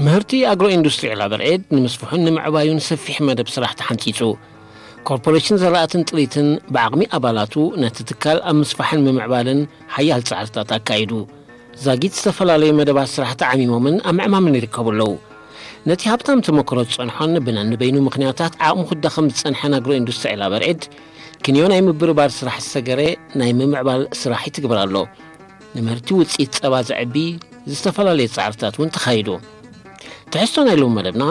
ምህርቲ ኣግሮ ኢንዱስትሪ ዕላበርኤድ ንምስፍሑን ንምዕባዩን ሰፊሕ መደብ ስራሕ ተሓንፂፁ። ኮርፖሬሽን ዘራእትን ጥሪትን ብዓቕሚ ኣባላቱ ነቲ ትካል ኣብ ምስፋሕን ምምዕባልን ሓያል ፃዕርታት ኣካይዱ። ዛጊት ዝተፈላለዩ መደባት ስራሕ ተዓሚሞምን ኣብ ምዕማምን ይርከቡ ኣለዉ። ነቲ ሃብታም ተመክሮ ዝጸንሖን ብነንበይኑ ምኽንያታት ዓቕሙ ክዳኸም ዝጸንሐን ኣግሮ ኢንዱስትሪ ዕላበርኤድ ክንዮ ናይ ምብርባር ስራሕ ዝሰገረ ናይ ምምዕባል ስራሕ ይትግበር ኣሎ። ንምህርቲ ውጽኢት ጸባ ዘዕቢ ዝተፈላለየ ጻዕርታት እውን ተኻይዱ። ትሕዝቶ ናይ ሎሚ መደብና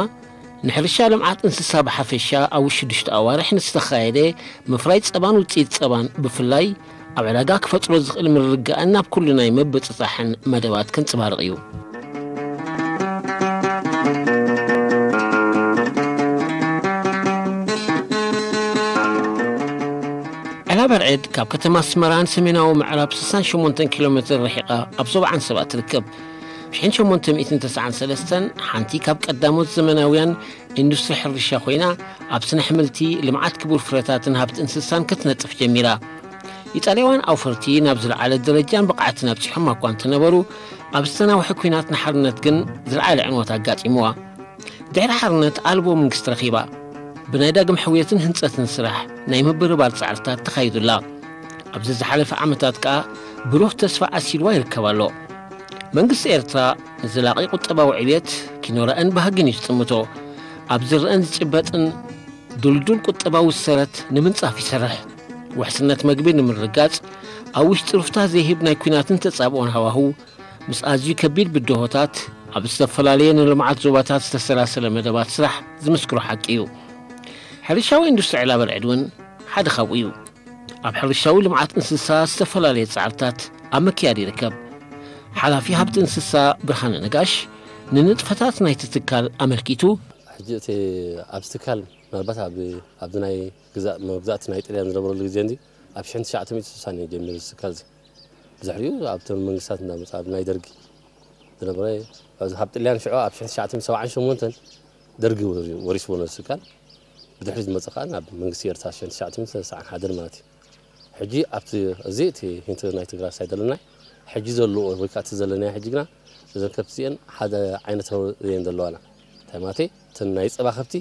ንሕርሻ ልምዓት እንስሳ ብሓፈሻ ኣብ ውሽጢ ሽዱሽተ ኣዋርሕ ንዝተኻየደ ምፍራይ ጸባን ውጽኢት ጸባን ብፍላይ ኣብ ዕዳጋ ክፈጥሮ ዝኽእል ምርግጋእን ናብ ኩሉ ናይ ምብጽጻሕን መደባት ከንጽባርቕ እዩ። ዕላበርዕድ ካብ ከተማ ኣስመራን ሰሜናዊ ምዕራብ ስሳን ሸሞንተን ኪሎ ሜትር ርሒቓ ኣብ ዞባ ዓንሰባ ትርከብ። ብ ሸሞንተ ሚእትን ተስዓን ሰለስተን ሓንቲ ካብ ቀዳሞት ዘመናውያን ኢንዱስትሪ ሕርሻ ኮይና፣ ኣብ ስነ ኣሕምልቲ፣ ልምዓት ክቡር ፍረታትን ሃብቲ እንስሳን ክትነጥፍ ጀሚራ። ኢጣልያውያን ኣውፈርቲ ናብ ዝለዓለ ደረጃን ብቕዓትን ኣብጺሖም እኳ እንተነበሩ፣ ኣብ ዝተናውሐ ኲናት ንሓርነት ግን ዝለዓለ ዕንወት ኣጋጢምዋ። ድሕሪ ሓርነት ኣልቦ መንግስቲ ረኺባ። ብናይ ዳግም ሕውየትን ህንጸትን ስራሕ ናይ ምብርባር ጻዕርታት ተኻይዱላ። ኣብዚ ዝሓለፈ ዓመታት ከኣ ብሩህ ተስፋ ኣሲርዋ ይርከብ ኣሎ። መንግስቲ ኤርትራ ንዘላቒ ቁጠባዊ ዕብየት ኪኖራእን ባህግን እዩ ዝጥምቶ። ኣብ ዝረአን ዝጭበጥን ድልዱል ቁጠባዊ ሰረት ንምንጻፍ ይሰርሕ። ውሕስነት መግቢ ንምርግጋጽ፣ ኣብ ውሽጢ ሩፍታ ዘይህብ ናይ ኲናትን ተጻብኦን ሃዋህው፣ ምስ ኣዝዩ ከቢድ ብድሆታት፣ ኣብ ዝተፈላለየ ንልምዓት ዞባታት ዝተሰላሰለ መደባት ስራሕ ዝምስክሮ ሓቂ እዩ። ሕርሻዊ ኢንዱስትሪ ዕላበርዕድ እውን ሓደ ካብኡ እዩ። ኣብ ሕርሻዊ ልምዓት እንስሳ ዝተፈላለየ ጻዕርታት ኣብ ምክያድ ይርከብ። ሓላፊ ሃብቲ እንስሳ ብርሃነ ነጋሽ ንንጥፈታት ናይቲ ትካል ኣመልኪቱ፣ ሕጂ እቲ ኣብዚ ትካል ምናልባት ኣብ፣ ኣብዚ ናይ ግዛእ-፣ መግዛእቲ ናይ ጥልያን ዝነበረሉ ግዜ እንዲ ኣብ ሽሕን ትሽዓተ ሚእቲ ስሳን እዩ ጀሚሩ እዚ ትካል እዚ። ድሕሪኡ ኣብቶም መንግስታት እንዳመጻ ኣብ ናይ ደርጊ ዝነበረ፣ ካብ ጥልያን ሽዑ ኣብ ሽሕን ትሽዓተ ሚእትን ሰብዓን ሸሞንተን ደርጊ ወሪ-፣ ወሪስዎ ነዚ ትካል። ብድሕሪ ዝመጸ ከኣ ናብ መንግስቲ ኤርትራ ሽሕን ትሽዓተ ሚእትን ሰብዓን ሓደን ማለት እዩ። ሕጂ ኣብቲ፣ እዚ እቲ ሂንት ናይ ትግራይ ሳይድ ዘለና፣ ሕጂ ዘለዎ ወይ ከኣ እቲ ዘለናዮ ሕጂ ግና፣ እዘን ከብቲ እዚአን ሓደ ዓይነት ህብሪ እየን ዘለዋና። እንታይ ማለት እዩ? እተን ናይ ጸባ ከብቲ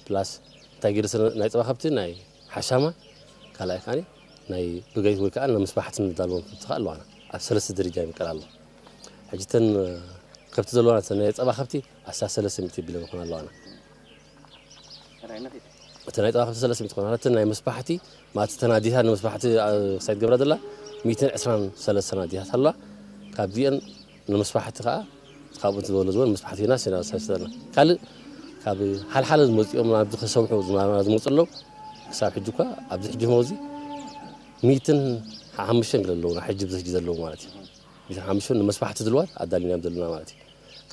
ፕላስ እንታይ ገለ ስለ ናይ ጸባ ከብቲ ናይ ሓሻማ፣ ካልኣይ ከኣ ናይ ብገይት ወይ ከኣ ንምስባሕቲ ንዳለዎም ከብቲ ከኣ ኣለዋና። ኣብ ሰለስተ ደረጃ ይምቀል ኣሎ። ሕጂ እተን ከብቲ ዘለዋና፣ እተን ናይ ጸባ ከብቲ ኣስታት ሰለስተ ሚእቲ ቢለን ይኾና ኣለዋና። እቲ ናይ ጸባ ከብቲ ሰለስተ ሚእቲ ይኾና። እቲ ናይ መስባሕቲ፣ ማለት እተን ኣዴታት ንመስባሕቲ፣ ኣ፣ ክሳይ ትገብራ ዘላ ሚእትን ዕስራን ሰለስተን ኣዴታት ኣለዋ። ካብዚአን ንመስባሕቲ ከኣ፣ ካብኡ ዝበሎ ዝበሎ መስባሕቲ ሂና፣ ሲና፣ ሲና፣ ካልእ ካብ ሓልሓለ ዝመጽኦም ናብዚ ከሰብሑ ዝማ-፣ ዝመጹ ኣለዉ። ክሳብ ሕጂ እኳ ኣብዚ ሕጂ ህሞዚ ሚእትን ሓሙሽተን ገለ ኣለዉና፣ ሕጂ ኣብዚ ሕጂ ዘለዉ ማለት እዩ። ሚእትን ሓሙሽተን ንመስባሕቲ ድልዋት ኣዳሊናዮም ዘለና ማለት እዩ።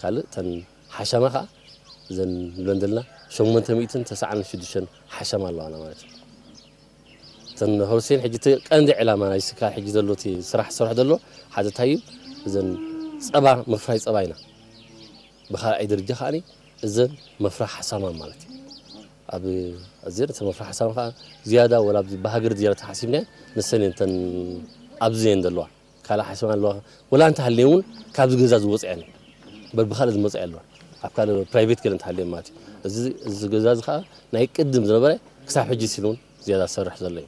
ካልእ እተን ሓሻማ ከኣ እዘን ንብለን ዘለና ሸሞንተ ሚእትን ተስዓን ሽዱሽተን ሓሻማ ኣለዋና ማለት እዩ። እተን ሆልስቴን ሕጂ እቲ ቀንዲ ዕላማ ናይዚ ትካል ሕጂ ዘሎ እቲ ስራሕ ዝሰርሖ ዘሎ ሓደ እንታይ እዩ? እዘን ጸባ፣ ምፍራይ ጸባ ኢና። ብኻልኣይ ደረጃ ከኣ እዘን መፍራ ሓሳማ ማለት እዩ። ኣብ እዘን እተን መፍራ ሓሳማ ከኣ ዝያዳ ወላ ኣብዚ ብሃገር ዝያዳ ተሓሲብና ንሰን እየን እተን ኣብዚ እየን ዘለዋ። ካልእ ሓሳማ ኣለዋ። ወላ እንተሃልየን እውን ካብዚ ገዛ ዝወፅኣን እየን። እምበር ብኻልእ ዝመፅኣ የለዋን። ኣብ ካልእ ፕራይቬት ገለ እንተሃልየን ማለት እዩ። እዚ፣ እዚ ገዛ እዚ ከኣ ናይ ቅድም ዝነበረ ክሳብ ሕጂ ሲሉ እውን ዝያዳ ዝሰርሕ ዘሎ እዩ።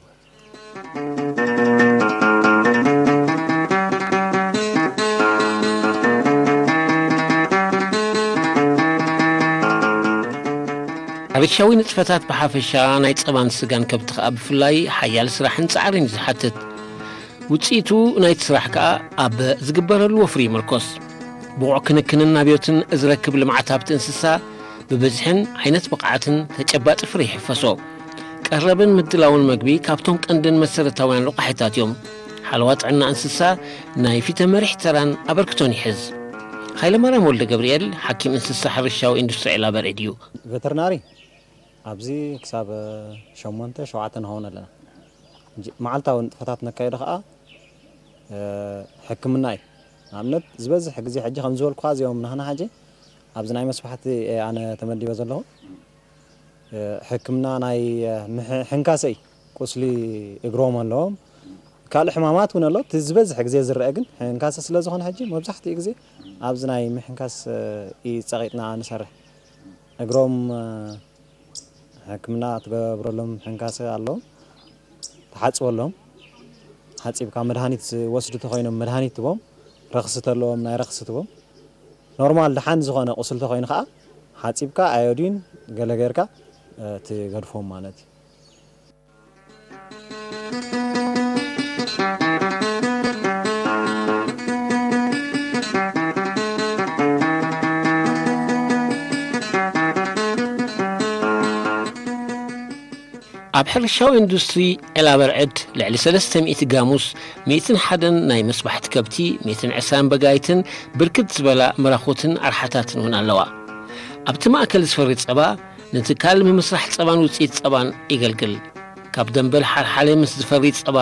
ሕርሻዊ ንጥፈታት ብሓፈሻ፣ ናይ ጸባን ስጋን ከብቲ ከኣ ብፍላይ ሓያል ስራሕን ጻዕርን እዩ ዝሓትት። ውጽኢቱ ናይቲ ስራሕ ከኣ ኣብ ዝግበረሉ ወፍሪ ይምርኮስ። ብቑዕ ክንክንን ኣብዮትን ዝረክብ ልምዓት ሃብቲ እንስሳ ብብዝሕን ዓይነት ብቕዓትን ተጨባጢ ፍረ ይሕፈሶ። ቀረብን ምድላውን መግቢ ካብቶም ቀንድን መሰረታውያን ረቋሒታት እዮም። ሓለዋ ጥዕና እንስሳ ናይ ፊተ መሪሕ ተራን ኣበርክቶን ይሕዝ። ሃይለማርያም ወልደ ገብርኤል፣ ሓኪም እንስሳ ሕርሻዊ ኢንዱስትሪ ዒላበርዕድ እዩ። ቬተርናሪ ኣብዚ ክሳብ ሸሞንተ ሸውዓተ ንኸውን ኣለና። እንጂ መዓልታዊ ንጥፈታት ነካይዶ ኸዓ፣ እ፣ ሕክምና እዩ። ንኣብነት ዝበዝሕ ግዜ ሕጂ ከም ዝበልኩኻ እዚኦም ናህና ሕጂ ኣብዚ ናይ መስፋሕቲ እየ ኣነ ተመዲበ ዘለኹ። እ፣ ሕክምና ናይ፣ እ፣ ምሕ-፣ ሕንካሰ እዩ። ቁስሊ እግሮም ኣለዎም። ካልእ ሕማማት እውን ኣሎ። እቲ ዝበዝሕ ግዜ ዝረአ ግን ሕንካሰ ስለ ዝኾነ ሕጂ መብዛሕትኡ ግዜ ኣብዚ ናይ ምሕንካስ፣ እ፣ እዩ ጸቒጥና ንሰርሕ። እግሮም፣ እ፣ ሕክምና ትገብረሎም ሕንካሰ ኣሎ። ትሓጽበሎም። ሓጺብካ መድሃኒት ዝወስዱ ተኾይኖም መድሃኒት ትቦም። ረኽሲ ተለዎም ናይ ረኽሲ ትቦም። ኖርማል ደሓን ዝኾነ ቁስሊ ተኾይኑ ከኣ ሓጺብካ ኣዮዲን ገለ ጌርካ፣ እ፣ ትገድፎም ማለት እዩ። ኣብ ሕርሻዊ ኢንዱስትሪ ዒላበርዕድ ልዕሊ ሰለስተ ሚእቲ ጋሙስ፣ ሚእትን ሓደን ናይ መስባሕቲ ከብቲ፣ ሚእትን ዕስራን በጋይትን ብርክት ዝበላ መራኹትን ኣርሓታትን እውን ኣለዋ። ኣብቲ ማእከል ዝፈሪ ጸባ ንትካል ምምስራሕ ጸባን ውጽኢት ጸባን የገልግል። ካብ ደንበል ሓልሓለ ምስ ዝፈሪ ጸባ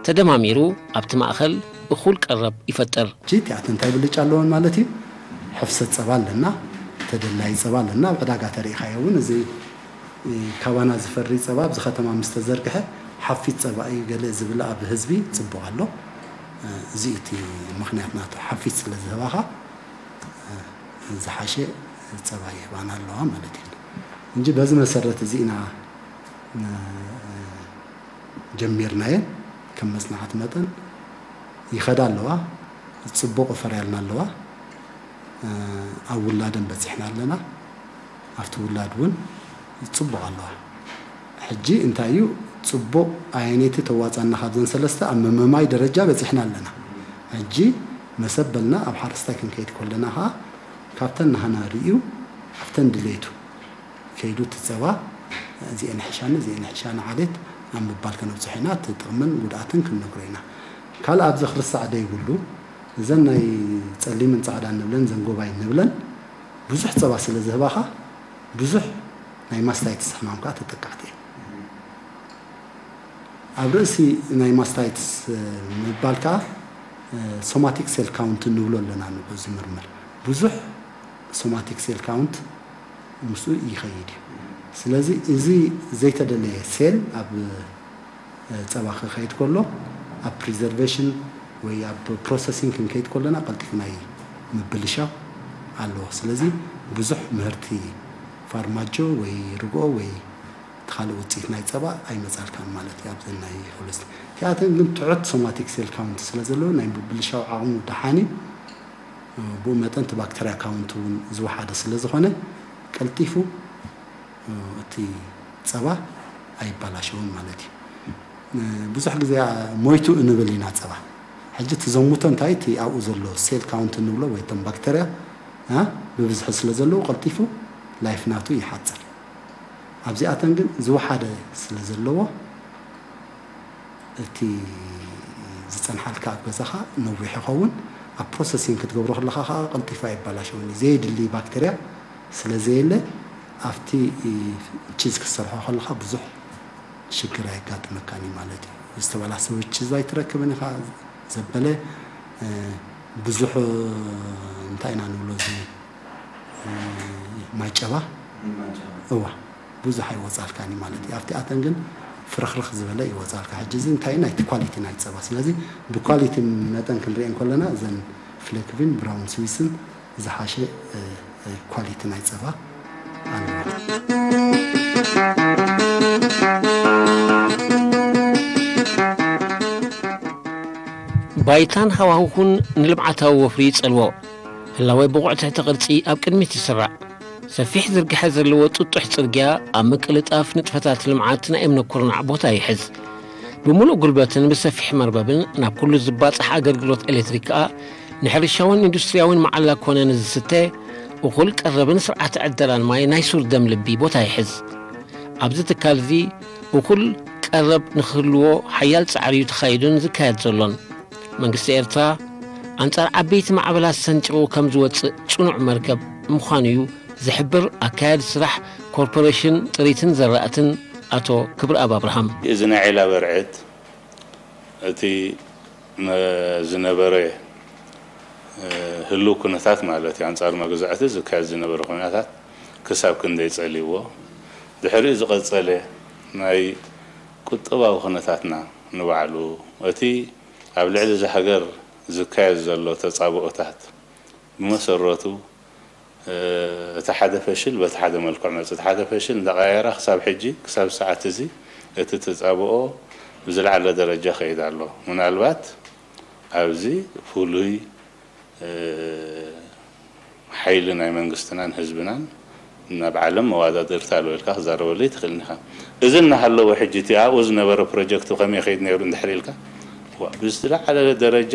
ተደማሚሩ ኣብቲ ማእከል እኹል ቀረብ ይፈጥር። ሕጂ እቲኣተን እንታይ ብልጫ ኣለወን ማለት እዩ? ሕፍሰት ጸባ ኣለና፣ ተደላዪ ጸባ ኣለና። ኣብ ዕዳጋ ተሪኢኻዮ እውን እዚ ካባና ዝፈሪ ጸባ ኣብዚ ከተማ ምስ ተዘርግሐ ሓፊስ ጸባ እዩ ገለ ዝብል ኣብ ህዝቢ ጽቡቕ ኣሎ። እዚ እዩ እቲ ምኽንያት ናቱ። ሓፊስ ስለ ዝህባኻ ዝሓሸ ጸባ ይህባና ኣለዋ ማለት እዩ። እንጂ በዚ መሰረት እዚ ኢና ጀሚርናየን። ከም መጽናዕቲ መጠን ይኸዳ ኣለዋ፣ ጽቡቕ ፈርያልና ኣለዋ። ኣብ ውላደን በጺሕና ኣለና። ኣብቲ ውላድ እውን ጽቡቕ ኣለዋ። ሕጂ እንታይ እዩ ጽቡቕ ኣየነይቲ ተዋጻና ካብዘን ሰለስተ ኣብ ምምማይ ደረጃ በጺሕና ኣለና። ሕጂ መሰበልና ኣብ ሓረስታይ ክንከይድ ከለና ኸኣ ካብተን ናህና ርእዩ ኣብተን ድሌቱ ከይዱ እቲ ጸባ እዚኤን ሕሻኒ፣ እዚኤን ሕሻኒ ዓሌት ኣብ ምባል ከነብጽሖ ኢና። እቲ ጥቕምን ጉድኣትን ክንነግሮ ኢና። ካልእ ኣብዚ ክርሳዕ ደይብሉ፣ እዘን ናይ ጸሊምን ጻዕዳን ንብለን፣ ዘንጎባይ ንብለን፣ ብዙሕ ጸባ ስለ ዝህባኻ፣ ብዙሕ ናይ ማስታይትስ ሕማም ከኣ ተጠቃዕቲ እየን። ኣብ ርእሲ ናይ ማስታይትስ፣ እ፣ ምባል ከኣ፣ እ፣ ሶማቲክ ሴል ካውንት ንብሎ ኣለና ንብሎ ዝምርምር። ብዙሕ ሶማቲክ ሴል ካውንት ምስኡ ይኸይድ እዩ። ስለዚ እዚ ዘይተደለየ ሴል ኣብ፣ እ፣ ጸባ ክኸይድ ከሎ ኣብ ፕሪዘርቬሽን ወይ ኣብ ፕሮሰሲንግ ክንከይድ ከለና ቀልጢፉ ናይ ምብልሻው ኣለዎ። ስለዚ ብዙሕ ምህርቲ ፋርማጆ ወይ ርግኦ ወይ እቲ ካልእ ውጽኢት ናይ ጸባ ኣይመጻልካን ማለት እዩ። ኣብዘን ናይ ሆለስቲን እቲኣተን ግን ትሑት ሶማቲክ ሴል ካውንት ስለ ዘለዎ ናይ ምብልሻው ዓቕሙ ደሓን እዩ። ብኡ መጠን እቲ ባክተርያ ካውንት እውን ዝወሓደ ስለ ዝኾነ ቀልጢፉ እቲ ጸባ ኣይበላሸውን ማለት እዩ። ብዙሕ ግዜ ሞይቱ እንብል ኢና ጸባ። ሕጂ እቲ ዘሙቶ እንታይ እቲ ኣብኡ ዘሎ ሴል ካውንት እንብሎ ወይ እቶም ባክተርያ፣ እ፣ ብብዝሒ ስለ ዘለዉ ቀልጢፉ ላይፍ ናቱ ይሓጽር። ኣብዚኣተን ግን ዝወሓደ ስለ ዘለዎ እቲ ዝጸንሓልካ ኣብ ገዛኻ ነዊሕ ይኸውን። ኣብ ፕሮሰሲንግ ክትገብሮ ከለኻ ኸኣ ቀልጢፉ ኣይበላሸውን እዩ። ዘየድሊ ባክተርያ ስለ ዘየለ ኣብቲ ቺዝ ክትሰርሖ ከለኻ ብዙሕ ሽግር ኣየጋጥመካን እዩ ማለት እዩ። ዝተበላሰወ ቺዝ ኣይትረክብን ኢኻ። ዘበለ፣ እ፣ ብዙሕ፣ እ፣ እንታይ ኢና ንብሎ እዚ፣ እ፣ ማጨባ? ማጨባ። እዋ፣ ብዙሕ ኣይወጻልካን እዩ ማለት እዩ። ኣብቲ ኣተን ግን ፍርኽርኽ ዝበለ ይወጻልካ። ሕጂ እዚ እንታይ እዩ? ናይቲ ኳሊቲ ናይ ጸባ። ስለዚ ብኳሊቲ መጠን ክንሪኦ እንከለና እዘን ፍሌክቪን ብራውን ስዊስን ዝሓሸ፣ እ፣ እ፣ ኳሊቲ ናይ ጸባ ኣለዎ። ባይታን ሃዋህውን ንልምዓታዊ ወፍሪ ይጸልዎ። ህላወ ብቑዕ ትሕተ ቅርጺ ኣብ ቅድሚት ይስራዕ። ሰፊሕ ዝርግሐ ዘለዎ ጥጡሕ ጽርግያ ኣብ ምቅልጣፍ ንጥፈታት ልምዓት ናይ እምነ ኩርናዕ ቦታ ይሕዝ። ብምሉእ ጉልበትን ብሰፊሕ መርበብን ናብ ኩሉ ዝባጻሕ ኣገልግሎት ኤሌክትሪክ ከኣ ንሕርሻውን ኢንዱስትሪያውን መዓላ ኮነ ንዝስተ እኹል ቀረብን ስርዓተ ዕደላን ማይ ናይ ሱር ደም ልቢ ቦታ ይሕዝ። ኣብዚ ትካል እዚ እኹል ቀረብ ንክህልዎ ሓያል ጻዕሪ እዩ ተኻይዱን ዝካየድ ዘሎን። መንግስቲ ኤርትራ ኣንጻር ዓበይቲ ማዕበላት ሰንጢቑ ከም ዝወጽእ ጽኑዕ መርከብ ምዃኑ እዩ ዝሕብር ኣካያዲ ስራሕ ኮርፖሬሽን ጥሪትን ዘራእትን ኣቶ ክብረኣብ ኣብርሃም። እዚ ናይ ዒላ በርዕድ እቲ መ-፣ ዝነበረ፣ እ፣ ህልው ኩነታት ማለት እዩ፣ ኣንጻር መግዛእቲ ዝካየድ ዝነበረ ኩነታት ክሳብ ክንደይ ጸልይዎ፣ ድሕሪኡ ዝቐጸለ ናይ ቁጠባዊ ኩነታትና ንባዕሉ፣ እቲ ኣብ ልዕሊ እዛ ሃገር ዝካየድ ዘሎ ተጻብኦታት ብመሰረቱ፣ እ፣ እቲ ሓደ ፈሽል በቲ ሓደ መልክዕ መጽእ፣ እቲ ሓደ ፈሽል እንዳቐያየራ ክሳብ ሕጂ፣ ክሳብ ሰዓት እዚ እቲ ተጻብኦ ብዝለዓለ ደረጃ ከይድ ኣሎ። ምናልባት ኣብዚ ፍሉይ፣ እ፣ ሓይሊ ናይ መንግስትናን ህዝብናን ናብ ዓለም መዋዳድርታ ኣሎ ኢልካ ክዛረበሉ ኣይትኽእልን ኢኻ። እዚ እናሃለወ ሕጂ እቲ ኣብኡ ዝነበረ ፕሮጀክት ከመይ ይኸይድ ነይሩ እንድሕር ኢልካ፣ ዋ፣ ብዝለዓለ ደረጃ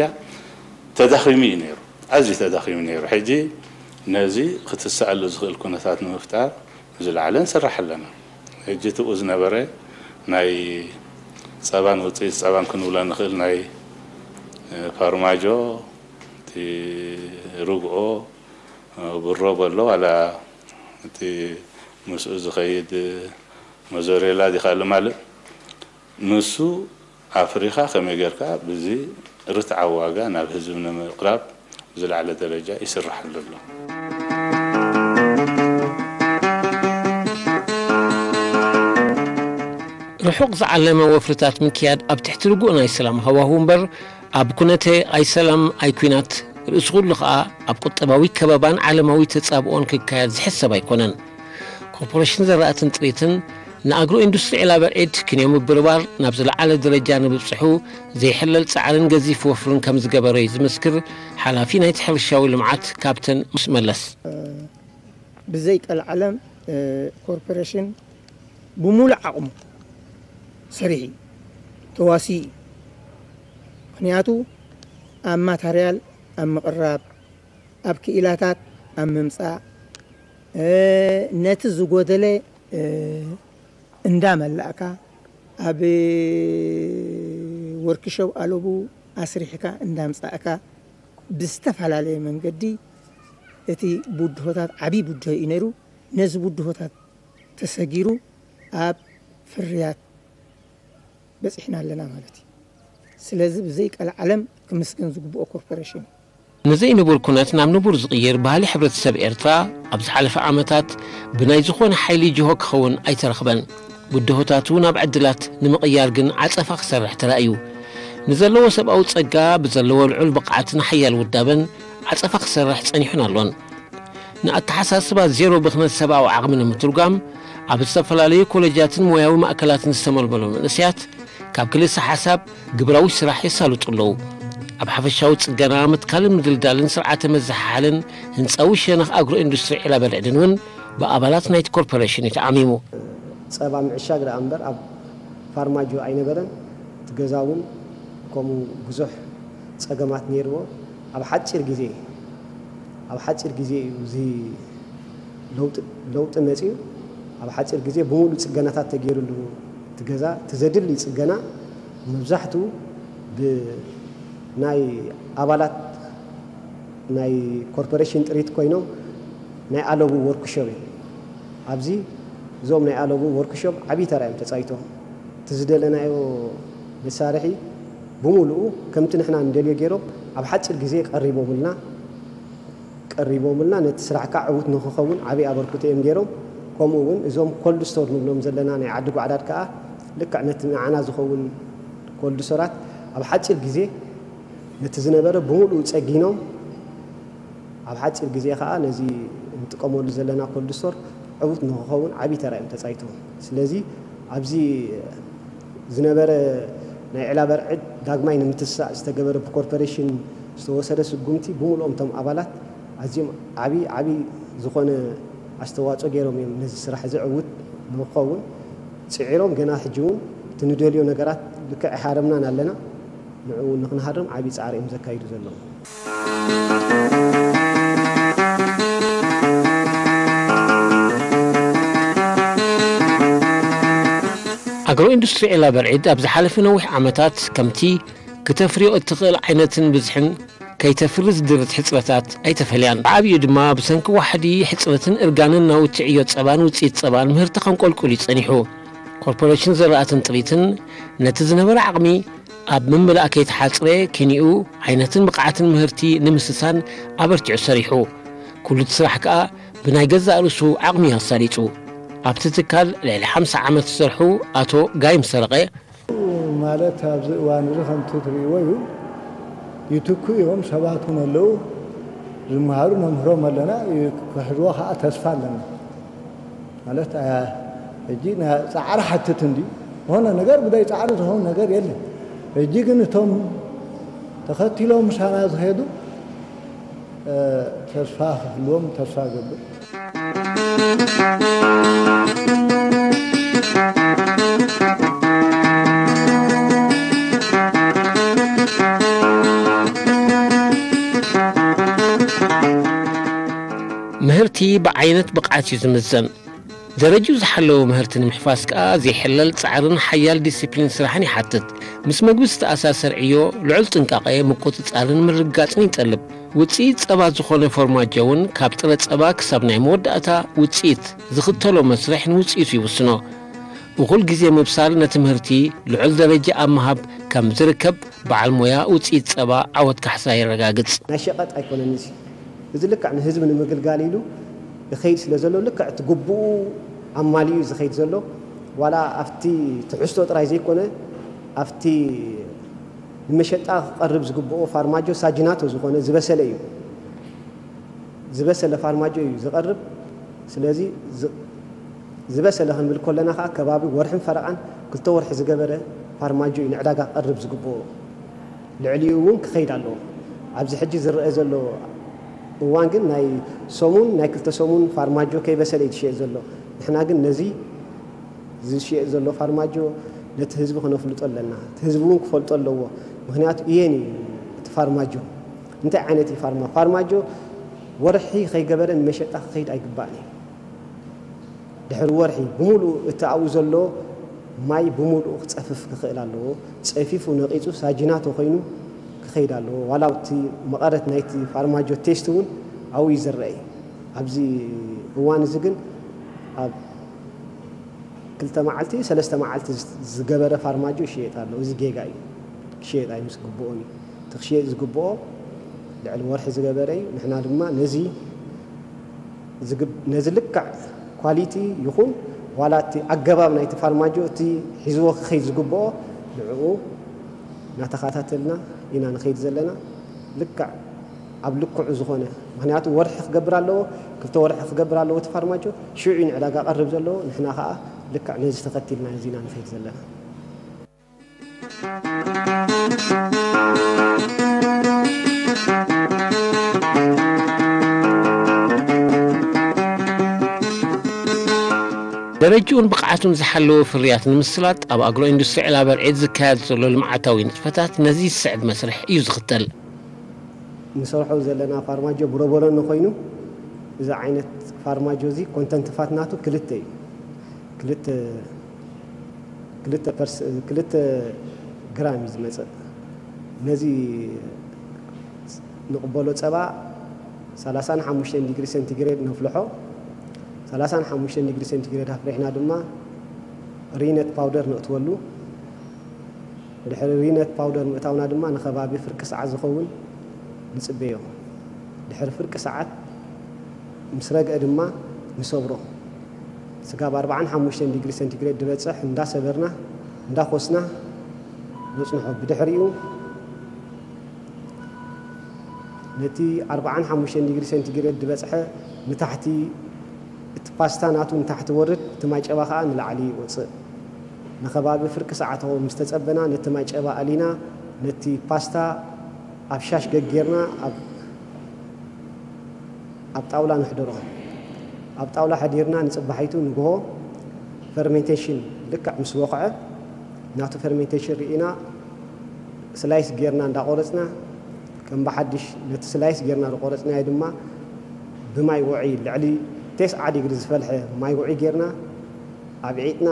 ተዳኺሙ እዩ ነይሩ። ኣዝዩ ተዳኺሙ ነይሩ። ሕጂ ነዚ ክትሰኣሉ ዝኽእል ኩነታት ንምፍጣር ዝለዓለ ንሰርሕ ኣለና። ሕጂ ትብኡ ዝነበረ ናይ ጸባን ውጽኢት ጸባን ክንብሎ ንኽእል ናይ፣ እ፣ ፋርማጆ፣ እቲ ርግኦ፣ እ፣ ብሮ በሎ ዋላ እቲ ምስኡ ዝኸይድ ሞዞሬላ ዲኻ ልማልእ ንሱ ኣፍሪኻ ከመይ ጌርካ ብዚ ርትዓዊ ዋጋ ናብ ህዝቢ ንምቕራብ ዝለዓለ ደረጃ ይስራሓሉ ኣሎ። ርሑቕ ዝዓለመ ወፍርታት ምክያድ ኣብ ትሕቲ ርጉእ ናይ ሰላም ሃዋህው እምበር ኣብ ኩነተ ኣይሰላም ኣይኲናት ርእሲ ኩሉ ከኣ ኣብ ቁጠባዊ ከበባን ዓለማዊ ተጻብኦን ክካየድ ዝሕሰብ ኣይኮነን። ኮርፖሬሽን ዘራእትን ጥሪትን ንኣግሮ ኢንዱስትሪ ዒላ በርዒድ ክንዮ ምብርባር ናብ ዝለዓለ ደረጃ ንብጽሑ ዘይሕለል ጻዕርን ገዚፍ ወፍርን ከም ዝገበረ እዩ ዝምስክር ሓላፊ ናይቲ ሕርሻዊ ልምዓት ካፕተን ምስ መለስ። ብዘይ ቀልዓለም፣ እ፣ ኮርፖሬሽን ብሙሉእ ዓቕሙ ሰሪሑ እዩ፣ ተዋሲኡ እዩ። ምኽንያቱ ኣብ ማተርያል፣ ኣብ ምቕራብ፣ ኣብ ክኢላታት ኣብ ምምጻእ፣ እ፣ ነቲ ዝጎደለ፣ እ፣ እንዳመላእካ፣ ኣብ ወርክሾፕ ኣለቡ ኣስሪሕካ እንዳምጻእካ፣ ብዝተፈላለየ መንገዲ እቲ ብድሆታት ዓብዪ ብድሆ እዩ ነይሩ። ነዚ ብድሆታት ተሰጊሩ ኣብ ፍርያት በጺሕና ኣለና ማለት እዩ። ስለዚ ብዘይ ቀልዓለም ክምስገን ዝግብኦ ኮርፖሬሽን እዩ። ንዘይንቡር ኩነት ናብ ንቡር ዝቕይር ባህሊ ሕብረተሰብ ኤርትራ ኣብ ዝሓለፈ ዓመታት ብናይ ዝኾነ ሓይሊ ጅሆ ክኸውን ኣይተረኽበን። ብድሆታቱ ናብ ዕድላት ንምቕያር ግን ዓጸፋ ክሰርሕ ተራእዩ። ንዘለዎ ሰብኣዊ ጸጋ ብዘለዎ ልዑል ብቕዓትን ሓያል ውዳበን ዓጸፋ ክሰርሕ ጸኒሑን ኣሎን። ንኣተሓሳስባ ዜሮ ብኽነት ሰብኣዊ ዓቕሚ ንምትርጓም ኣብ ዝተፈላለዩ ኮሌጃትን ሞያዊ ማእከላትን ዝተመልመሉ መንእሰያት ካብ ክልሰ ሓሳብ ግብራዊ ስራሕ የሳልጡ ኣለዉ። ኣብ ሓፈሻዊ ጽገና ምትካልን ምድልዳልን ስርዓተ መዘሓሓልን ህንጻዊ ሸነኽ ኣግሮ ኢንዱስትሪ ዒላ በርዕድን እውን ብኣባላት ናይቲ ኮርፖሬሽን እዩ ተዓሚሙ። ጸባ ምዕሻግ ደኣ እምበር ኣብ ፋርማጆ ኣይነበረን። እቲ ገዛ እውን ከምኡ ብዙሕ ጸገማት ነይርዎ። ኣብ ሓጺር ግዜ፣ ኣብ ሓጺር ግዜ እዩ እዚ ለውጢ፣ ለውጢ መጺኡ። ኣብ ሓጺር ግዜ ብምሉእ ጽገናታት ተገይሩሉ እቲ ገዛ፣ እቲ ዘድሊ ጽገና መብዛሕትኡ ብናይ ኣባላት ናይ ኮርፖሬሽን ጥሪት ኮይኖም ናይ ኣለቡ ወርክሾፕ እዮም። ኣብዚ እዞም ናይ ኣለቡ ወርክሾፕ ዓብዪ ተራ እዮም ተጻይቶም። እቲ ዝደለናዮ መሳርሒ ብምሉኡ ከምቲ ንሕና ንደልዮ ገይሮም ኣብ ሓጺር ግዜ ቀሪቦምልና፣ ቀሪቦምልና ነቲ ስራሕ ከዓ ዕዉት ንክኸውን ዓብዪ ኣበርክቶ እዮም ገይሮም። ከምኡ እውን እዞም ኮልድ ስቶር ንብሎም ዘለና ናይ ዓዲ ጓዕዳድ ከዓ ልክዕ ነቲ ንዓና ዝኸውን ኮልድ ስቶራት ኣብ ሓጺር ግዜ ነቲ ዝነበረ ብምሉኡ ጸጊኖም፣ ኣብ ሓጺር ግዜ ከኣ ነዚ እንጥቀመሉ ዘለና ኮልድ ስቶር ዕዉት ንክኸውን ዓብዪ ተራ እዮም ተጻይቶም። ስለዚ ኣብዚ ዝነበረ ናይ ዕላ በርዕድ ዳግማይ ንምትስሳእ ዝተገበረ ብኮርፖሬሽን ዝተወሰደ ስጉምቲ ብምልኦም እቶም ኣባላት ኣዝዮም ዓብዪ፣ ዓብዪ ዝኾነ ኣስተዋጽኦ ገይሮም እዮም ነዚ ስራሕ እዚ ዕዉት ንክኸውን ጽዒሮም። ገና ሕጂ እውን እቲ ንደልዮ ነገራት ልክዕ ኣይሃረምናን ኣለና። ንዕኡ እውን ንክንሃርም ዓብዪ ጻዕሪ እዮም ዘካይዱ ዘለዉ። ኣግሮ ኢንዱስትሪ ዒላ በርዒድ ኣብ ዝሓለፈ ነዊሕ ዓመታት ከምቲ ክተፍርዮ እትኽእል ዓይነትን ብዝሕን ከይተፍሪ ዝድርት ሕጽረታት ኣይተፈልያን። ብዓብዩ ድማ ብሰንኪ ዋሕዲ ሕጽረትን እርጋንን ናውቲ ዕዮ ጸባን ውጽኢት ጸባን ምህርቲ ከንቆልቁል እዩ ጸኒሑ። ኮርፖሬሽን ዘራእትን ጥሪትን ነቲ ዝነበረ ዓቕሚ ኣብ ምምላእ ከይተሓጽረ ኪኒኡ ዓይነትን ብቕዓትን ምህርቲ ንምስሳን ኣበርቲዑ ሰሪሑ። ኩሉ እቲ ስራሕ ከኣ ብናይ ገዛእ ርእሱ ዓቕሚ ኣሳሊጹ። ኣብቲ ትካል ልዕሊ ሓምሳ ዓመት ዝሰርሑ ኣቶ ጋይም ሰረቐ፣ ማለት ኣብዚ እዋን እዚ ከምቲ ትርእይዎ እዩ። ይትኩ እዮም፣ ሰባት እውን ኣለዉ። ዝመሃሩ ነምህሮም ኣለና፣ ክሕዝዎ ከዓ ተስፋ ኣለና። ማለት፣ ኣያ፣ ሕጂ ናይ ጻዕሪ ሓትት እንዲ ዝኾነ ነገር ብደይ ጻዕሪ ዝኸውን ነገር የለን። ሕጂ ግን እቶም ተኸቲሎም ምሳና ዝኸዱ፣ እ፣ ተስፋ ክህልዎም ተስፋ እገብር። ምህርቲ ብዓይነት ብቕዓት እዩ ዝምዘን። ደረጅኡ ዝሓለወ ምህርቲ ንምሕፋስ ከኣ ዘይሕለል ጻዕርን ሓያል ዲሲፕሊን ስራሕን ይሓትት። ምስ መግቢ ዝተኣሳሰር ዕዮ ልዑል ጥንቃቐ፣ ምቁጽጻርን ምርግጋጽን ይጠልብ። ውጽኢት ጸባ ዝኾነ ፎርማጆ እውን ካብ ጥረ ጸባ ክሳብ ናይ መወዳእታ ውጽኢት ዝኽተሎ መስርሕ ንውጽኢቱ ይውስኖ። እኹል ግዜ ምብሳል ነቲ ምህርቲ ልዑል ደረጃ ኣብ ምሃብ ከም ዝርከብ በዓል ሞያ ውጽኢት ጸባ ዓወት ካሕሳ የረጋግጽ። ናይ ሸቐጥ ኣይኮነን እዚ። እዚ ልክዕ ንህዝቢ ንምግልጋል ኢሉ ይኸይድ ስለ ዘሎ፣ ልክዕ እቲ ግቡኡ ኣማሊኡ እዩ ዝኸይድ ዘሎ። ዋላ ኣብቲ ትሕዝቶ ጥራይ ዘይኮነ፣ ኣብቲ ንመሸጣ ክቐርብ ዝግብኦ ፋርማጆ ሳጅናቶ ዝኾነ ዝበሰለ እዩ። ዝበሰለ ፋርማጆ እዩ ዝቐርብ። ስለዚ ዝ-፣ ዝበሰለ ክንብል ከለና ከኣ ከባቢ ወርሕን ፈረቓን ክልተ ወርሒ ዝገበረ ፋርማጆ እዩ ንዕዳጋ ክቐርብ ዝግብኦ። ልዕሊኡ እውን ክኸይድ ኣለዎ። ኣብዚ ሕጂ ዝረአ ዘሎ እዋን ግን ናይ ሰሙን፣ ናይ ክልተ ሰሙን ፋርማጆ ከይበሰለ እዩ ዝሽየጥ ዘሎ። ንሕና ግን ነዚ ዝሽየጥ ዘሎ ፋርማጆ ነቲ ህዝቢ ከነፍልጦ ኣለና። እቲ ህዝቢ እውን ክፈልጦ ኣለዎ። ምኽንያቱ እየን እዩ እቲ ፋርማጆ። እንታይ ዓይነት እዩ ፋርማ-፣ ፋርማጆ ወርሒ ከይገበረ ንመሸጣ ክኸይድ ኣይግባእን እዩ። ድሕሪ ወርሒ ብምሉኡ እቲ ኣብኡ ዘሎ ማይ ብምሉኡ ክጸፍፍ ክኽእል ኣለዎ። ጸፊፉ ነቒጹ ሳጅናቶ ኮይኑ ክኸይድ ኣለዎ። ዋላ እቲ መቐረት ናይቲ ፋርማጆ ቴስት እውን ኣብኡ እዩ ዝረአ። ኣብዚ እዋን እዚ ግን ኣብ ክልተ መዓልቲ፣ ሰለስተ መዓልቲ ዝ-፣ ዝገበረ ፋርማጆ ይሽየጥ ኣሎ። እዚ ጌጋ እዩ። ክሽየጥ ኣይምስ ግብኦን እዩ። እቲ ክሽየጥ ዝግብኦ ልዕሊ ወርሒ ዝገበረ እዩ። ንሕና ድማ ነዚ ዝግብ-፣ ነዚ ልክዕ ኳሊቲ ይኹን ዋላ እቲ ኣገባብ ናይቲ ፋርማጆ፣ እቲ ሒዝዎ ክኸይድ ዝግብኦ፣ ንዕኡ እናተኸታተልና ኢና ንኸይድ ዘለና። ልክዕ ኣብ ልክዑ ዝኾነ፣ ምኽንያቱ ወርሒ ክገብር ኣለዎ፣ ክልተ ወርሒ ክገብር ኣለዎ እቲ ፋርማጆ፣ ሽዑ እዩ ንዕዳጋ ቀርብ ዘለዎ። ንሕና ኸኣ ልክዕ ነዚ ተኸቲልና እዚ ኢና ንኸይድ ዘለና። ደረጅኡን ብቕዓቱን ዝሓለወ ፍርያት ንምስላጥ ኣብ ኣግሮ ኢንዱስትሪ ዕላ በርዒድ ዝካየድ ዘሎ ልምዓታዊ ንጥፈታት ነዚ ዝስዕብ መስርሕ እዩ ዝኽተል። ንሰርሖ ዘለና ፋርማጆ ብሮቦሎኒ ኮይኑ፣ እዚ ዓይነት ፋርማጆ እዚ ኮንተንት ፋት ናቱ ክልተ እዩ። ክልተ፣ ክልተ ፐርስ-፣ ክልተ ግራም እዩ ዝመጽእ። ነዚ ንቕበሎ ጸባ ሰላሳን ሓሙሽተን ዲግሪ ሴንቲግሬድ ነፍልሖ። ሰላሳን ሓሙሽተን ዲግሪ ሴንቲግሬድ ኣፍሪሕና ድማ ሪነት ፓውደር ነእትወሉ። ድሕሪ ሪነት ፓውደር ምእታውና ድማ ንኸባቢ ፍርቂ ሰዓት ዝኸውን ንጽበዮ። ድሕሪ ፍርቂ ሰዓት ምስ ረግአ ድማ ንሰብሮ። ስጋብ ኣርብዓን ሓሙሽተን ዲግሪ ሴንቲግሬድ ዝበጽሕ እንዳሰበርና፣ እንዳኾስና ነጽንሖ። ብድሕሪኡ ነቲ ኣርብዓን ሓሙሽተን ዲግሪ ሴንቲግሬድ ዝበጽሐ ንታሕቲ፣ እቲ ፓስታ ናቱ ንታሕቲ ወርድ፣ እቲ ማይ ጨባ ኸኣ ንላዕሊ ይወጽእ። ንኸባቢ ፍርቂ ሰዓት ኸው ምስ ተጸበና፣ ነቲ ማይ ጨባ ኣሊና፣ ነቲ ፓስታ ኣብ ሻሽ ገጌርና ኣብ፣ ኣብ ጣውላ ነሕድሮ። ኣብ ጣውላ ሓዲርና ንጽባሒቱ ንግሆ ፈርሜንቴሽን ልክዕ ምስ ወቕዐ፣ ናቱ ፈርሜንቴሽን ርኢና፣ ስላይስ ጌርና እንዳቆረጽና፣ ከም ብሓድሽ ነቲ ስላይስ ጌርና ዝቆረጽናዮ ድማ ብማይ ውዑይ ልዕሊ ተስዓ ዲግሪ ዝፈልሐ ማይ ውዑይ ጌርና ኣብ ዒጥና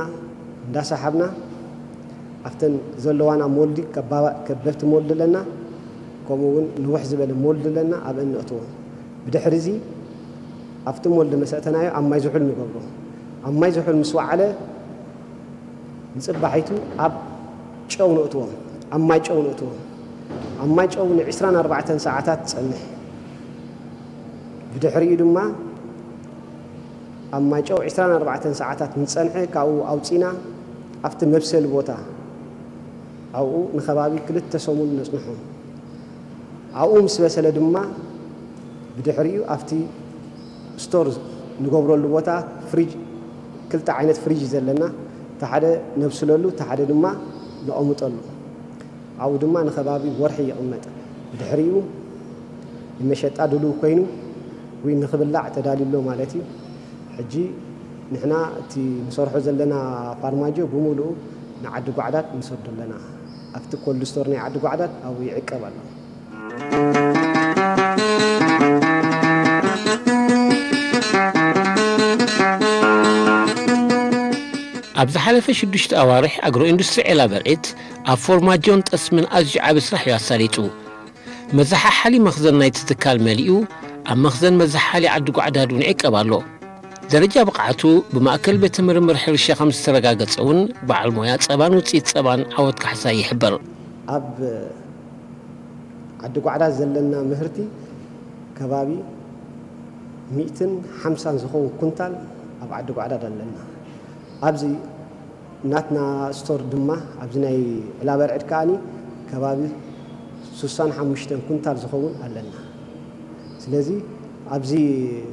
እንዳሰሓብና ኣብተን ዘለዋና ሞልዲ ከባባ ከበድቲ ሞልዲ ኣለና፣ ከምኡ እውን ንውሕ ዝበለ ሞልዲ ኣለና፣ ኣብአን ነእትዎ። ብድሕሪ እዚ ኣብቲ ሞልዲ መሰእተናዮ ኣብ ማይ ዝሑል ንገብሮ። ኣብ ማይ ዝሑል ምስ ወዓለ ንጽባሒቱ ኣብ ጨው ነእትዎ፣ ኣብ ማይ ጨው ነእትዎ። ኣብ ማይ ጨው ን24 ሰዓታት ትጸንሕ። ብድሕሪኡ ድማ ኣብ ማይ ጨው 24 ሰዓታት ምስ ጸንሐ ካብኡ ኣውጺና ኣብቲ መብሰሊ ቦታ ኣብኡ ንኸባቢ ክልተ ሰሙን ነጽንሖ። ኣብኡ ምስ በሰለ ድማ ብድሕሪኡ ኣብቲ ስቶር ንገብረሉ ቦታ ፍሪጅ፣ ክልተ ዓይነት ፍሪጅ እዩ ዘለና፣ እቲ ሓደ ነብስለሉ፣ እቲ ሓደ ድማ ነቐምጠሉ። ኣብኡ ድማ ንኸባቢ ወርሒ ይቕመጥ። ብድሕሪኡ ንመሸጣ ድሉው ኮይኑ ወይ ንኽብላዕ ተዳልዩ ኣሎ ማለት እዩ። ሕጂ ንሕና እቲ ንሰርሖ ዘለና ፋርማጆ ብምሉኡ ንዓዲ ጓዕዳድ ንሰዶ ኣለና። ኣብቲ ኮልድ ስቶር ናይ ዓዲ ጓዕዳድ ኣብኡ ይዕቀብ ኣሎ። ኣብ ዝሓለፈ ሽዱሽተ ኣዋርሕ ኣግሮ ኢንዱስትሪ ዒላ በርዒት ኣብ ፎርማጆን ጠስምን ኣዝዩ ዓቢ ስራሕ እዩ ኣሳሊጡ። መዘሓሓሊ መኽዘን ናይቲ ትካል መሊኡ ኣብ መኽዘን መዘሓሓሊ ዓዲ ጓዕዳድ እውን ይዕቀብ ኣሎ። ደረጃ ብቕዓቱ ብማእከል ቤተ ምርምር ሕርሻ ከም ዝተረጋገጸ እውን በዓል ሞያ ጸባን ውጽኢት ጸባን ዓወት ካሕሳይ ይሕብር። ኣብ ዓዲ ጓዕዳድ ዘለና ምህርቲ ከባቢ ሚእትን ሓምሳን ዝኸውን ኩንታል ኣብ ዓዲ ጓዕዳድ ኣለና። ኣብዚ ናትና ስቶር ድማ ኣብዚ ናይ ዕላበርዕድ ከኣኒ ከባቢ ሱሳን ሓሙሽተን ኩንታል ዝኸውን ኣለና። ስለዚ ኣብዚ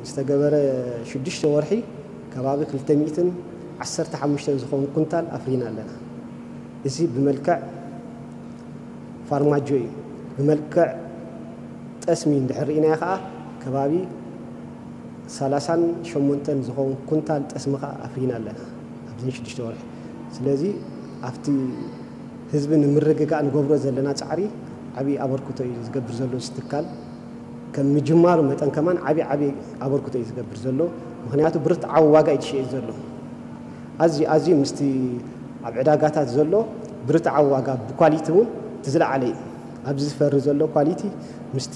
ዝተገበረ ሽዱሽተ ወርሒ ከባቢ ክልተ ሚእትን ዓሰርተ ሓሙሽተን ዝኸውን ኩንታል ኣፍሪና ኣለና። እዚ ብመልክዕ ፋርማጆ እዩ። ብመልክዕ ጠስሚ እንድሕር ርኢናዮ ከዓ ከባቢ ሰላሳን ሸሞንተን ዝኸውን ኩንታል ጠስሚ ከዓ ኣፍሪና ኣለና ኣብዚ ሽዱሽተ ወርሒ። ስለዚ ኣብቲ ህዝቢ ንምርግጋእ ንገብሮ ዘለና ፃዕሪ ዓብዪ ኣበርክቶ እዩ ዝገብር ዘሎ እዚ ትካል። ከም ምጅማሩ መጠን ከማን ዓብዪ ዓብዪ ኣበርክቶ እዩ ዝገብር ዘሎ። ምኽንያቱ ብርትዓዊ ዋጋ እዩ ዝሸይጥ ዘሎ። ኣዝዩ ኣዝዩ ምስቲ ኣብ ዕዳጋታት ዘሎ ብርትዓዊ ዋጋ ብኳሊቲ እውን እቲ ዝለዓለ እዩ። ኣብዚ ዝፈሪ ዘሎ ኳሊቲ ምስቲ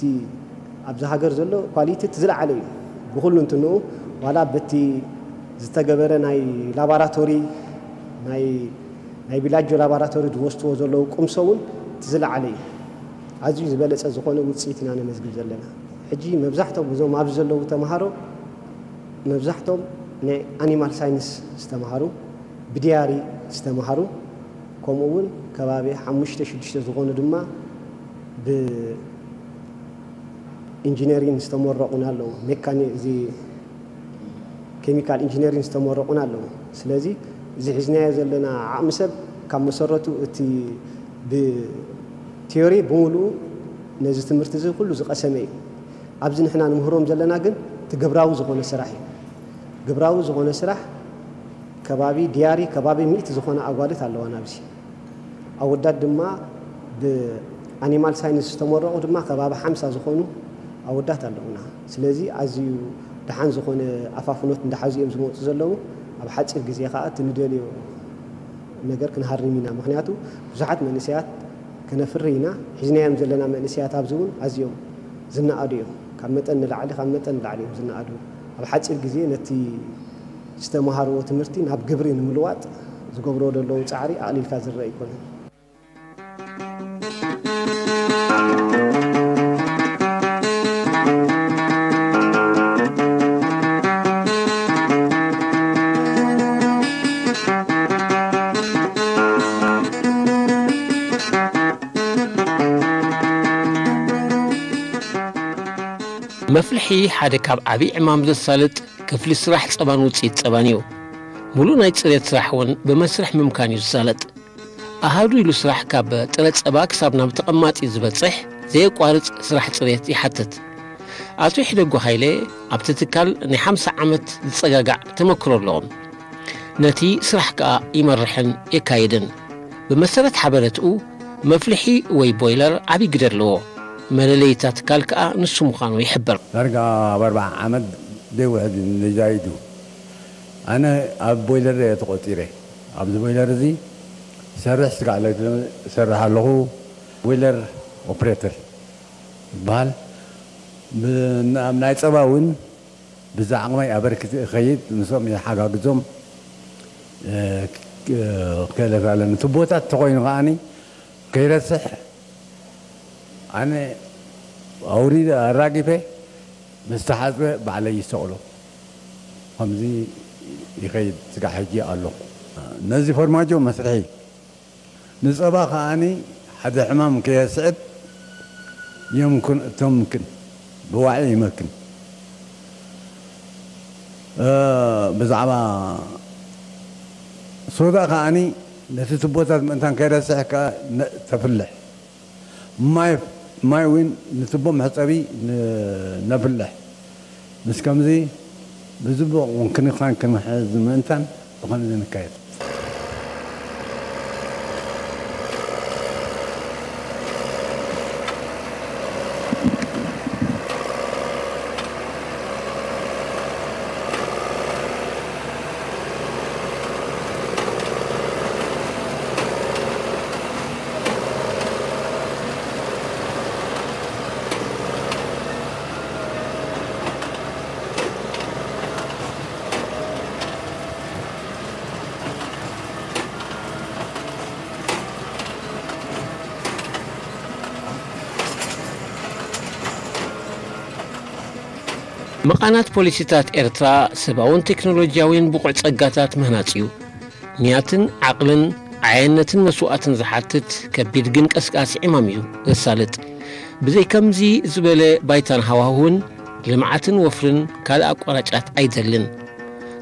ኣብዚ ሃገር ዘሎ ኳሊቲ እቲ ዝለዓለ እዩ። ብኹሉ እንትንኡ ዋላ በቲ ዝተገበረ ናይ ላባራቶሪ ናይ ናይ ቢላጆ ላባራቶሪ ዝወስድዎ ዘለዉ ቁምሶ እውን እቲ ዝለዓለ እዩ። ኣዝዩ ዝበለጸ ዝኾነ ውፅኢት ኢና ነመዝግብ ዘለና። ሕጂ መብዛሕቶም እዞም ኣብዚ ዘለዉ ተምሃሮ መብዛሕቶም ናይ ኣኒማል ሳይንስ ዝተምሃሩ፣ ብዲያሪ ዝተምሃሩ፣ ከምኡ እውን ከባቢ ሓሙሽተ ሽዱሽተ ዝኾኑ ድማ ብኢንጂነሪን ዝተመረቑን ኣለዉ። ሜካኒ እዚ ኬሚካል ኢንጂነሪን ዝተመረቑን ኣለዉ። ስለዚ እዚ ሒዝናዮ ዘለና ዓቕሚ ሰብ ካብ መሰረቱ እቲ ብቲዮሪ ብምሉኡ ነዚ ትምህርቲ እዚ ኩሉ ዝቐሰመ እዩ። ኣብዚ ንሕና ንምህሮም ዘለና ግን እቲ ግብራዊ ዝኾነ ስራሕ እዩ። ግብራዊ ዝኾነ ስራሕ ከባቢ ድያሪ ከባቢ ሚእቲ ዝኾነ ኣጓልት ኣለዋና ኣብዚ። ኣወዳት ድማ ብኣኒማል ሳይንስ ዝተመረቑ ድማ ከባቢ ሓምሳ ዝኾኑ ኣወዳት ኣለዉና። ስለዚ ኣዝዩ ደሓን ዝኾነ ኣፋፍኖት እንዳሓዙ እዮም ዝመፁ ዘለዉ። ኣብ ሓፂር ግዜ ከዓ እቲ ንደልዮ ነገር ክንሃርም ኢና። ምኽንያቱ ብዙሓት መንእሰያት ከነፍሪ ኢና። ሒዝናዮም ዘለና መንእሰያት ኣብዚ እውን ኣዝዮም ዝነኣዱ እዮም። ካብ መጠን ንላዕሊ ካብ መጠን ንላዕሊ እዮም ዝነኣዱ። ኣብ ሓፂር ግዜ ነቲ ዝተምሃርዎ ትምህርቲ ናብ ግብሪ ንምልዋጥ ዝገብርዎ ዘለዉ ፃዕሪ ኣቕሊልካ ዝረአ ኣይኮነን። መፍልሒ ሓደ ካብ ዓብዪ ዕማም ዘሳልጥ ክፍሊ ስራሕ ጸባን ውጽኢት ጸባን እዩ። ሙሉእ ናይ ጽሬት ስራሕ እውን ብመስርሕ ምምካን እዩ ዝሳለጥ። ኣሃዱ ኢሉ ስራሕ ካብ ጥረ ጸባ ክሳብ ናብ ተቐማጢ ዝበጽሕ ዘየቋርጽ ስራሕ ጽሬት ይሓትት። ኣቶ ይሕደጎ ሃይለ ኣብቲ ትካል ናይ ሓምሳ ዓመት ዝጸጋጋዕ ተመክሮ ኣለዎ። ነቲ ስራሕ ከኣ ይመርሕን የካይድን። ብመሰረት ሓበረትኡ መፍልሒ ወይ ቦይለር ዓብዪ ግደ ኣለዎ። መለለይታ ትካል ከኣ ንሱ ምዃኑ ይሕብር። ዳርጋ ኣብ ኣርብዓ ዓመት ዘይውሕድ ንዛይዱ። ኣነ ኣብ ቦይለር እየ ተቖጺረ። ኣብዚ ቦይለር እዚ ሰርሕ ስጋዕ ለይቲ ሰርሕ ኣለኹ። ቦይለር ኦፕሬተር ይበሃል። ብ-፣ ኣብ ናይ ጸባ እውን ብዛ ዓቕመይ ኣበርክት እኸይድ፣ ምስኦም ይሓጋግዞም፣ እ፣ ክ-፣ ክእለት ኣለኒ። ቱቦታት ተኾይኑ ከዓኒ ከይረስሕ ኣነ ኣውሪደ ኣራጊፈ፣ ምስ ተሓጽበ ባዕለይ ይሰቕሎ። ከምዚ ይኸይድ ስጋዕ ሕጂ ኣለኹ። ነዚ ፎርማጆ መስርሒ ንጸባ ከኣኒ ሓደ ሕማም ከየስዕብ የምክን፣ እተምክን፣ ብዋዒ ይመክን። እ፣ ብዛዕባ ሶዳ ከኣኒ ነቲ ቱቦታት ምእንታን ከይረስሕ ከኣ ነ-፣ ተፍልሕ። ማይ፣ ማይ እውን ንቱቦ መሕጸቢ ን-፣ ነፍልሕ። ምስ ከምዚ ብዝቡቕ ክንክን ክንሕዝ ምእንታን ብኸምዚ ንካየድ። መቓናት ፖሊሲታት ኤርትራ ሰብኣውን ቴክኖሎጂያዊን ብቑዕ ጸጋታት ምህናጽ እዩ። ንያትን ዓቕልን ዓያነትን መስዋእትን ዝሓትት ከቢድ ግን ቀስቃሲ ዕማም እዩ ዘሳልጥ። ብዘይ ከምዚ ዝበለ ባይታን ሃዋህውን ልምዓትን ወፍርን ካልእ ኣቋራጫት ኣይደልን።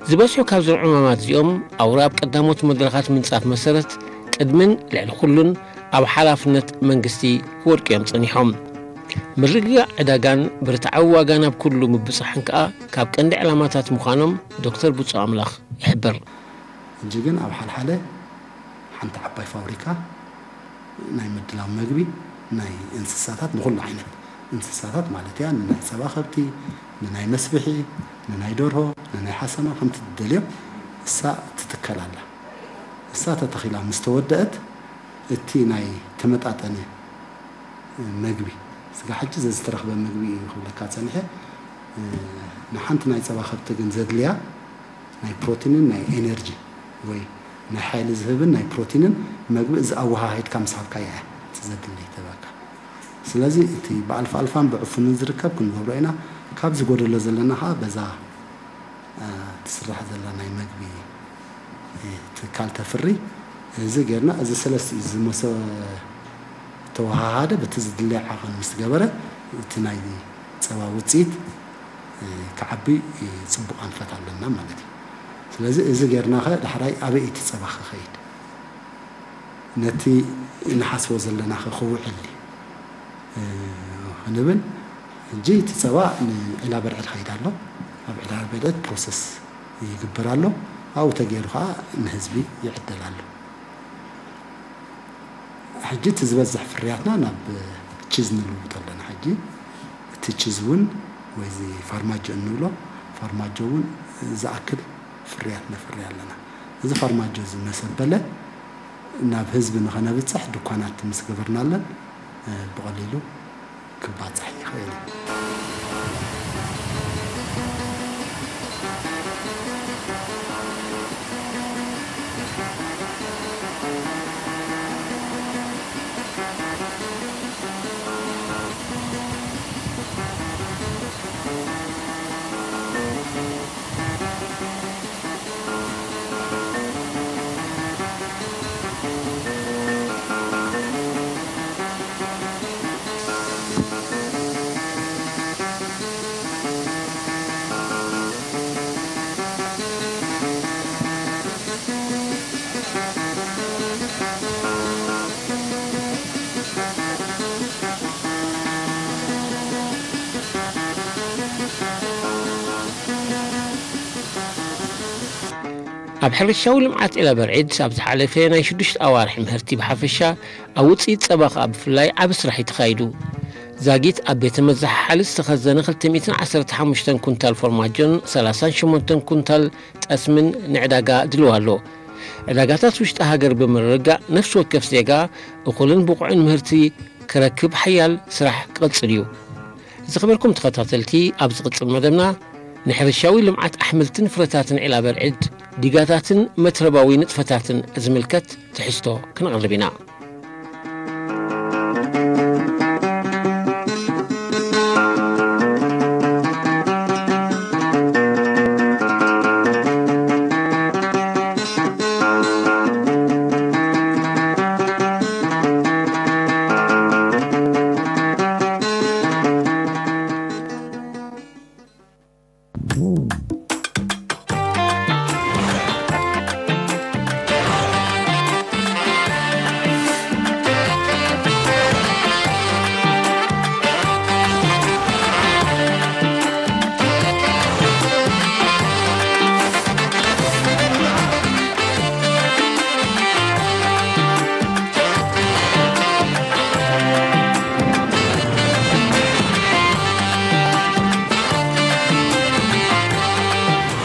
ዝበዝሑ ካብዞም ዕማማት እዚኦም ኣውራ ኣብ ቀዳሞት መድረኻት ምንጻፍ መሰረት ቅድምን ልዕሊ ኩሉን ኣብ ሓላፍነት መንግስቲ ክወድቁ እዮም ጸኒሖም። ምርግጋእ ዕዳጋን ብርትዓዊ ዋጋ ናብ ኩሉ ምብጻሕን ከኣ ካብ ቀንዲ ዕላማታት ምዃኖም ዶክተር ብጹእ ኣምላኽ ይሕብር። ሕጂ ግን ኣብ ሓልሓለ ሓንቲ ዓባይ ፋብሪካ ናይ ምድላው መግቢ ናይ እንስሳታት፣ ንኹሉ ዓይነት እንስሳታት ማለት እያ፣ ንናይ ጸባ ከብቲ፣ ንናይ መስብሒ፣ ንናይ ደርሆ፣ ንናይ ሓሰማ፣ ከምቲ ትደልዮ እሳ ትትከል ኣላ። እሳ ተተኺላ ምስ ተወደአት፣ እቲ ናይ ተመጣጠነ መግቢ፣ ስጋ ሕጂ ዘዝተረኽበ መግቢ እዩ ክብለካ ጸኒሐ። ንሓንቲ ናይ ጸባ ከብቲ ግን ዘድልያ ናይ ፕሮቲንን ናይ ኤነርጂ ወይ ናይ ሓይሊ ዝህብን ናይ ፕሮቲንን መግቢ እዚ ኣወሃሂድካ ምስ ሃብካያ እያ እቲ ዘድሊ ትህበካ። ስለዚ እቲ ብኣልፋ ኣልፋን ብዕፉንን ዝርከብ ክንገብሮ ኢና። ካብዚ ጎደሎ ዘለና ከዓ በዛ፣ እ፣ ትስራሕ ዘላ ናይ መግቢ፣ እ፣ ትካል ተፍሪ። እዚ ጌርና እዚ ሰለስቲኡ ዝመሰ-፣ ተወሃሃደ በቲ ዝድለየ ዓቐን ምስ ገበረ እቲ ናይ ጸባ ውፅኢት፣ እ፣ ክዓቢ፣ እ፣ ጽቡቕ ኣንፈት ኣለና ማለት እዩ። ስለዚ እዚ ጌርና ኸ ዳሕራይ ኣበይ እቲ ጸባ ክኸይድ? ነቲ እንሓስቦ ዘለና ኸ ክውዕል ድዩ? እ፣ ክንብል፣ ሕጂ እቲ ጸባ ንዒላ በርዒ ዝኸይድ ኣሎ። ኣብ ዒላ በርዒ ፕሮሰስ ይግበር ኣሎ። ኣብኡ ተገይሩ ኸዓ ንህዝቢ ይዕደል ኣሎ። ሕጂ እቲ ዝበዝሕ ፍርያትና ናብ ቺዝ ንልውጦ ኣለና። ሕጂ እቲ ቺዝ እውን ወይ እዚ ፋርማጆ እንብሎ ፋርማጆ እውን ዝኣክል ፍርያት ነፍሪ ኣለና። እዚ ፋርማጆ እዚ መሰበለ ናብ ህዝቢ ንኸነብፅሕ ድኳናት ምስ ገበርናለን፣ እ፣ ብቐሊሉ ክባጻሕ ይኽእል እዩ። ኣብ ሕርሻዊ ልምዓት ዒላ በርዒድ ኣብ ዝሓለፈ ናይ ሽዱሽተ ኣዋርሒ ምህርቲ ብሓፈሻ፣ ኣብ ውፅኢት ፀባ ከኣ ብፍላይ ዓቢ ስራሕ እዩ ተኻይዱ። ዛጊት ኣብ ቤተ መዘሓሓሊ ዝተኸዘነ ክልተ ሚእትን ዓሰርተ ሓሙሽተን ኩንታል ፎርማጆን ሰላሳን ሸሞንተን ኩንታል ጠስምን ንዕዳጋ ድልዋ ኣሎ። ዕዳጋታት ውሽጢ ሃገር ብምርግጋእ ነፍሲ ወከፍ ዜጋ እኹልን ብቑዕን ምህርቲ ክረክብ ሓያል ስራሕ ክቕጽል እዩ። ዝኸበርኩም ተኸታተልቲ፣ ኣብ ዝቕጽል መደብና ንሕርሻዊ ልምዓት ኣሕምልትን ፍረታትን ዒላ በርዕድ፣ ዲጋታትን መትረባዊ ንጥፈታትን ዝምልከት ትሕዝቶ ክንቕርብ ኢና።